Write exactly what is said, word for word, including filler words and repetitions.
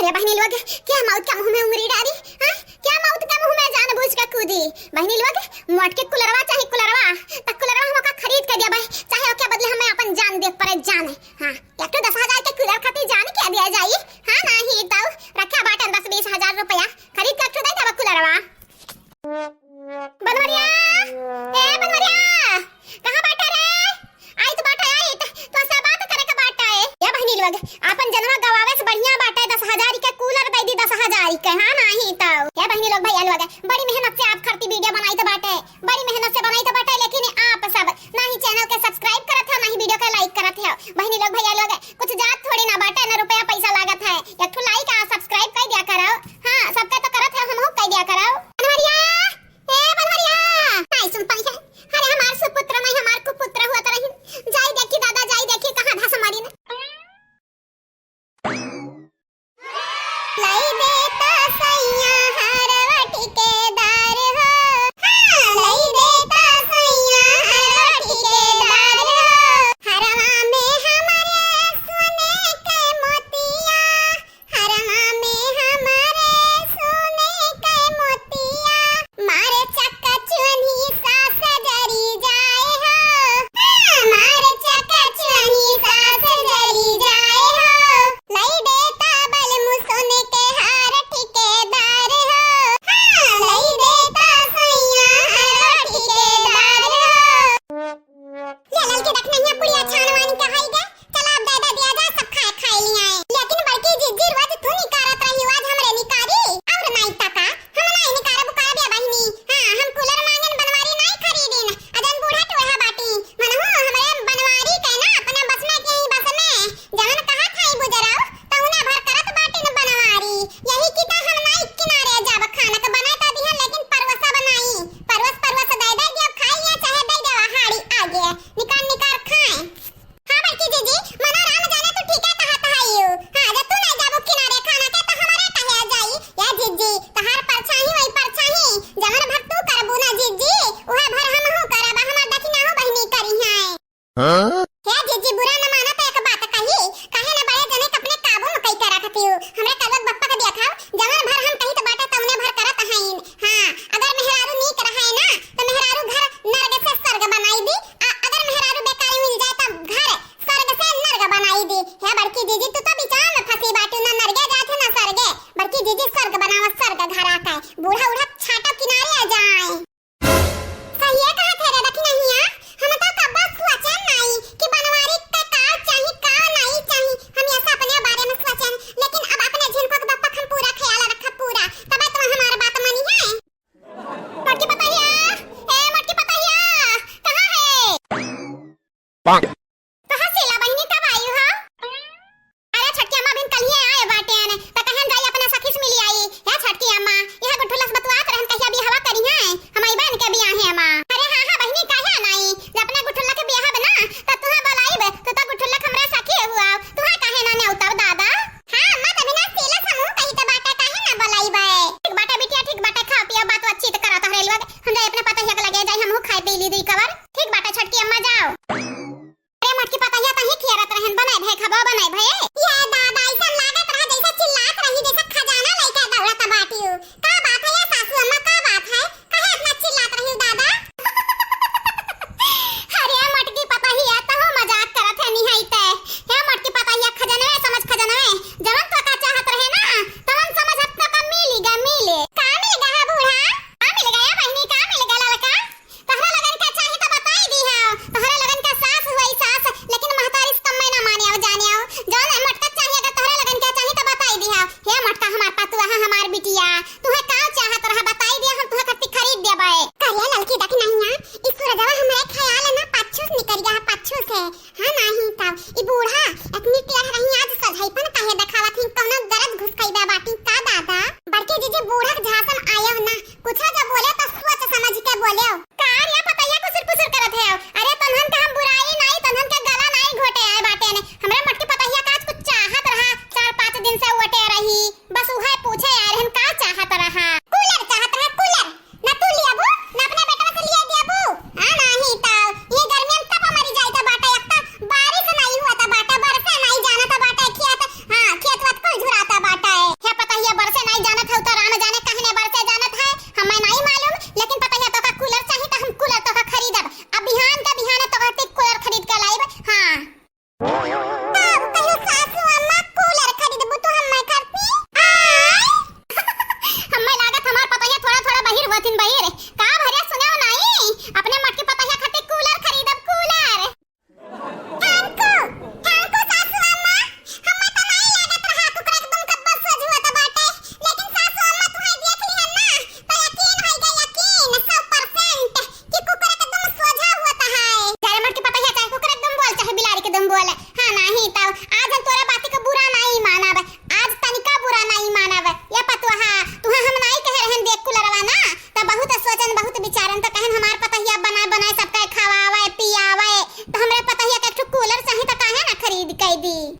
ए बहिनी लोग, क्या मौत का मुँह में उंगरी डारी? हाँ? क्या मौत का मुँह में जानबूझ के कूदी? बहिनी लोग, मोट के कुलरवा चाही कुलरवा, त कुलरवा हम ओका खरीद के देबै, चाहे ओके बदले हमें अपन जान दे पड़े, जान। हाँ, एक ठो दस हजार के कूलर खातिर जान के दिया जाई? हाँ, नाही तउ रखा बाटन दस बीस हजार रुपया, खरीद के एक ठो दे देबा कुलरवा। बनवरिया, ए बनवरिया, कहाँ बाटे रे? आइत बाटे, आइत, तोसे बात करे के बाटे। ए बहिनी लोग, आपन जनवा गवावे से बढ़िया बाटे दस हजार के कूलर दे दी, दस हजार के, हाँ, नाही तउ। ए बहिनी लोग, भैया लोग, बड़ी मेहनत से आप खातिर वीडियो बनाइत बाटे, बड़ी मेहनत से बनाइत बाटे, लेकिन आप सब नाही चैनल के subscribe करत है, नाही वीडियो के like करत है। बहिनी लोग, भैया लोग, कुछ जात थोड़ी ना बाटे, ना रुपया पैसा लागत है, एक ठो like आ subscribe कर दिया करो। हाँ, सबका तो करत है, हमहू कर दिया करो। बनवरिया, ए बनवरिया, नाही सुन पाई है। अरे हमार सुपुत्र नाही, हमार कुपुत्र हुआ तो रही। जाई देखी दादा, जाई देखी कहाँ धस मारी ने। लाई देता सैया हरवा ठिकेदार हो। हाँ, लाई देता सैया हरवा ठिकेदार हो। हरवा में हमारे सोने के मोतिया, हरवा में हमारे सोने के मोतिया, मारे चकचुअनी सास जरी जाए हो। हाँ, मारे चकचुअनी सास जरी जाए हो। लाई देता बलमु सोने के हार ठिकेदार हो। हाँ, लाई देता सैया हार ठिकेदार हो। ले ललकी देखनहिया पुड़िया छान वान के हई गे। चला अब दे दे दिया जा, सब खाए खाए लियाए। लेकिन बड़की जिज्जी रोज तू निकारत रही, आज हमरे निकारी। और नाई तका, हम नाई निकारब उकारब ए बहिनी। हाँ, हम कूलर मांगेन बनवारी नाई खरीदेन। अजन बूढ़ा टोढ़ा बाटी, मनहु हमरे बनवारी के ना अपने बस में के ही बस में। जवन कहा था ई बुजराव, तौना भर करत बाटिन बनवारी। यही की तो हम नाई किनारे जाब खाना के बनाए तो दिहन, लेकिन परवसा बनाई। परवस, परवस दे दे दिया, खाई या चाहे दे देवा हाड़ी आगे। निकार, निकार खाए। हाँ बड़की जीजी, मनो राम जाने तू ठीके कहत हइउ। हाँ, जब तू नहीं जाबू किनारे खाना के, तो हमारे कहे जाई? या जीजी, तहार परछाई वही परछाई, जवन भर तू करबू ना जीजी, उहे भर हमहू करब, हमार दखिनहू बहिनी करिहैं। हाँ? हे जीजी, बुरा न माना तो एक बात कही, काहे न बड़े जने के अपने काबू में कई के रखतिउ? हमरे कलुआ के बप्पा के देखा, जवन भर हम कही तो बाटे तवने भर करत हईन। हाँ, अगर मेहरारू नीक रहे ना, तो मेहरारू घर नरक से स्वर्ग बनाई दी, आ अगर मेहरारू बेकारी मिल जाए, तब घर स्वर्ग से नरक बनाई दी। हे बड़की जीजी, तू तो बिचार में फंसी बाटू, ना नरगे जात है, ना स्वर्गे। बड़की जीजी, स्वर्ग बनावा, स्वर्ग घर आके। बूढ़ा उढ़ा छाटो किनारे आ जाए। सहिए कहत है रे दखिनहिया, हम तो कब्बो सोचेन नाई कि बनवारी के का चाही, का नाई चाही। हम ये सब अपने बारे में सोचेन, लेकिन अब अपने झिनको के बप्पा हम पूरा ख्याल रखब, पूरा। तबे तुम हमार बात मानी है। मोटकी पतहिया, ए मोटकी पतहिया, कहाँ है? पाक। कहाँ शीला बहिनी, कब आई हो? अरे छोटकी अम्मा बिन कलिए आए बाटेन, त कहन जाई अपने सखी से मिली आई। या छोटकी अम्मा, यह गुठुलस बतुआत रहन कहिया बियाहवा करिहैं, हम अइबे इनके बियाहे अम्मा। अरे हाँ हाँ बहिनी, काहे नाई, जब अपने गुठुल्ला के बियाह बना, त तुहे बोलाइब, तू तो गुठुल्ला के हमरे सखी हुआ, तुहे काहे ना नेउतब दादा? हाँ अम्मा, तभी ना शीला समूह कही त बाटे, काहे ना बोलाइबे? ठीक बाटे बिटिया, ठीक बाटे, खाओ पियो, बात बातचीत करो तोहरे लोग, हम जाई अपने पतोहिया के लगे जाई, हमहू खाए पी ली दुई कवर। ठीक बाटे छोटकी अम्मा, जाओ। अरे मोटकी पतहिया तहीं खियारत रहन, बनाए भए खबा, बनाए भए। ये दादा, ऐसा लागत रहा जैसे चिल्लात रही, जैसे खजाना लेके दौड़त बाटियो। का बात है ये सासू अम्मा, का बात है? काहे इतना चिल्लात रही दादा? अरे मोटकी पतहिया, तहु मजाक करत है निहाई ते। हे मोटकी पतहिया, खजनवे समझ खजनवे, जवन तो का चाहत रहे ना, तवन समझ अब तो का मिली गा, मिले। का मिल गा है बूढ़ा? का मिल गा या बहिनी, का मिल गा ललका? तोहरे लगन का चाही त बताई दिहा। तोहरे लगन का सास हुई सास, लेकिन महतारी से कम में ना माने आओ, जाने आओ। जौन है मोटका चाही, अगर तोहरे लगन का चाही त बताई दिहा। हे मोटका हमार पतुआ, हमार बिटिया, तुहे का चाहत रहा बताई दिया, हम तुहे खातिर खरीद देबे। करिया ललकी दखिनहिया, ई सूरजवा हमरे ख्याल ना पाछू से निकल गया है, पाछू से। हाँ नाही तब, ई बूढ़ा इतनी टेढ़ रही, आज सजैपन काहे देखावत ही, कौनो गरज घुस कई बा बाटी का दादा? बड़के जीजी बूढ़ा के झांसन आयव ना, कुछ जब बोले तो सोच समझ के बोले। का रे पतैया कुसुर पुसुर करत है? अरे तन्हन का हम बुराई नाई, तन्हन का गला नाई घोटे आए बाटे ने। हमरे मोटकी पतैया का आज कुछ चाहत रहा, चार पाँच दिन से ओटे रही, बस उहे पूछे आए रहन का चाहत रहा। कूलर चाहत रहा, कूलर। ना तू लियाबू, ना अपने बेटवा से लिया दियाबू। आ नाही त ये गर्मी में तप मरी जाई त बाटे, एक त बारिश नाई हुआ त बाटे, बरसे नाई जानत दी।